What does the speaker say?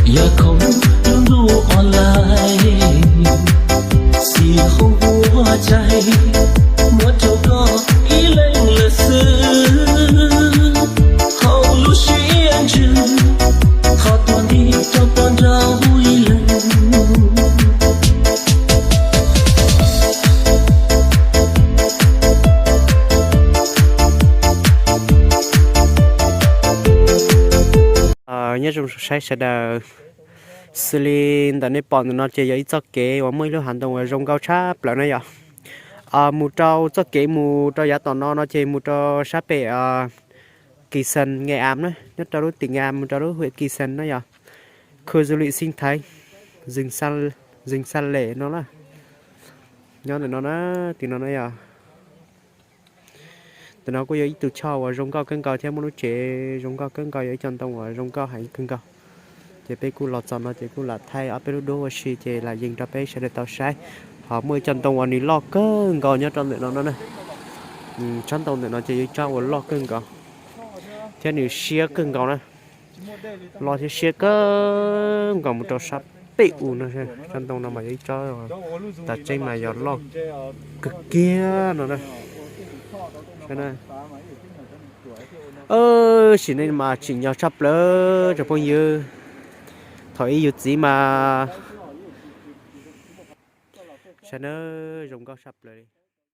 Yog khoom lub ntuj online, xim hauv huab cai, muab rau koj ib leeg lawm xwb. Hauv lub siab ntsws, thov tuag nti rau koj nraug ib leeg. Nyob zoo saib sawv daws, xws li ntawm nej pom ntawm no ces yog ib txoj kev uas muaj ib lub hav ntoo uas zoo nkauj tshaj plaws na yom. Mus rau txoj kev mus rau yav tom no no ces mus rau sab pem Kỳ Sơn, Nghệ An na, nyob rau lub tỉnh Nghệ An mus rau lub huyện Kỳ Sơn na yom. Khu du lịch sinh thái Rừng Sa, Rừng Sa Lệ no na. Nyob ntawm no na, tim no na yom. Ntawm no kuj yog ib tug choj uas zoo nkauj kawg nkaus thiab muaj lub tsev zoo nkauj kawg nkaus, yog ib co ntoo uas zoo nkauj heev kawg nkaus. Ces peb kuj los txog no ces kuj lam thaij ob peb lub duab ua si ces lam yees rau peb sawv daws tau saib. Ho muaj ib co ntoo uas nws loj kawg nkaus nyob rau ntawm no no na. Tsob ntoo ntawm no ces yog ib tsob uas loj kawg nkaus thiab nws siab kawg nkaus na. Loj thiab siab kawg nkaus mus rau sab pem u no. Tsob ntoo no mas yog ib tsob, tas tseeb mas yog loj kawg kiag no na. Sim neej mas tsim nyog tshaj plaws tsoom phooj ywg, thaum ub yus txiv mas saib na, zoo nkauj tshaj plaws li.